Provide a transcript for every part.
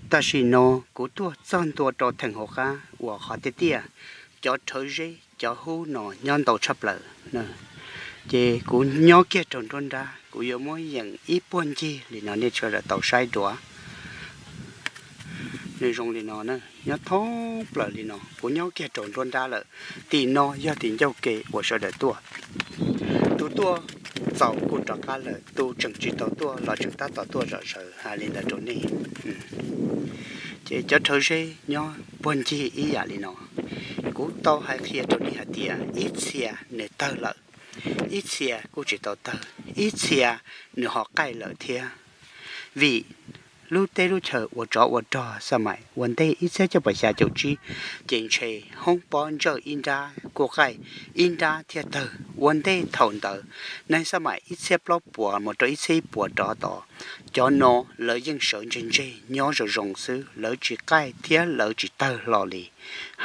Tam sim no kuv tuaj txog ntua rau theem hauv qab uas qhov tiaj tiaj, cov rhawv zeb cov hub no nyob ntau tshaj plaws. Ces kuv nyob kiag rau nruab nrab, kuv yuav muab yees ib puag ncig li no nej sawv daws tau saib dua. Nws zoo li no, nyob thoob plaws li no, kuv nyob kiag rau nruab nrab lawm. Tim no yog tim ncauj ke uas sawv daws tuaj. Tus tuaj txaus kuj rov qab lawm, tus tseem tsis tau tuaj los tseem tab tom tuaj zom zaws, hais li ntawd rau nej. Ces cov rhawv zeb nyob puag ncig ib yam li no. Kuv tau hais qhia rau nej hais tias ib txhia nws tawg lawm, ib txhia kuj tsis tau tawg, ib txhia nws ho qaij lawm thiab. Vim lub teb lub chaw ua tsov ua rog xab maim ua ntej ib txhiab cuaj puas xya caum tsib, ces ntshe hoob pob ntsawj ib nrab kuj qaij, ib nrab thiaj tawg. Ua ntej thaum ntawd, neeg xab maim ib txhiab plaub puas mus rau ib txhiab ib puas rov tod, cov no lawv yeej sawv ntseg ntseg nyob zoo zoo xwb, lawv tsis qaij thiab lawv tsis tawg hlo li.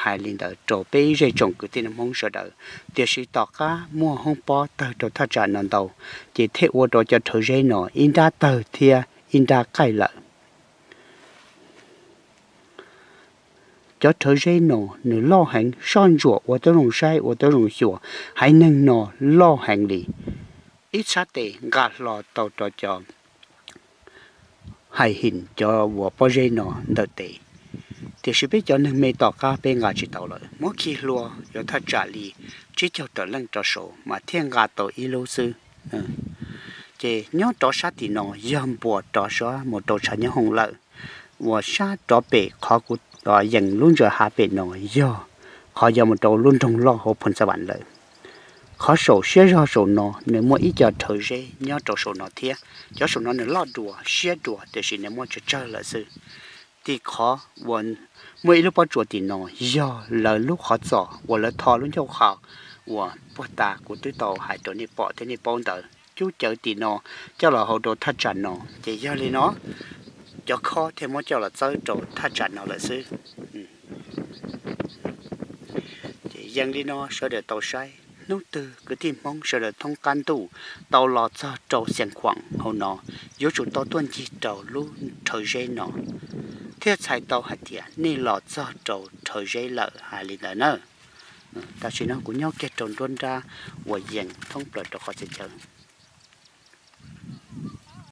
Hais li ntawd rau peb zej tsoom kwv tij neej Hmoob sawv daws. Tiam sis tom qab muaj hoob pob tawg rau thaj tsam no ntau, ces thiaj ua rau cov rhawv zeb no ib nrab tawg thiab ib nrab qaij lawm. Cov rhawv zeb no nws loj heev, soj ntsuam ua tau zoo saib ua tau zoo xyuas, haiv neeg no loj heev li. Ib txhab tes nqa hlo tau rau cov hais him cov uas pob zeb no ntawm tes. Tiam sis peb cov neeg me tom qab peb nqa tsis tau lawm, muab khi hlua yuav thaj tsam li tsib caug tawm leej rov saud mas thiaj nqa tau ib lub xwb. Ces nyob rov sab tim no yog npuas rov sab mus rau tshav nyob hoom lawm, uas sab rov pem qhov kuv yees lub ntsa hav pem no yog qhov yog mus rau lub nroog loj hauv Phoos Xab Vam lawm. Qhov saum siab zog saum no nws muaj ib co rhawv zeb nyob rau saum no thiab. Cov saum no nws loj dua siab dua tiam sis nws muaj tsawg tsawg lawm xwb. Tim qhov uas muaj ib lub pob tsuas tim no yog lawv lub qhov txos uas lawv tho lub ncauj qhau uas puag ta kuv twb tau hais rau nej pom thiab nej paub ntawd. Cub cawv tim no coj los hau rau thaj tsam no, ces yog li no cov khob thiaj muab coj los txawb rau thaj tsam no lawm xwb. Ces yees li no sawv daws tau saib, hnub twg kwv tij Hmoob sawv daws thoob qab ntuj tau los txog rau Xeev Khuam hauv no, yuav tsum tau tuaj ncig rau lub rhawv zeb no, thiaj txhais tau hais tias nej los txog rau rhawv zeb lawm, hais li ntawd na. Tam sim no kuv nyob kiag rau nruab nrab uas yees thoob plaws rau qhov txhia chaw.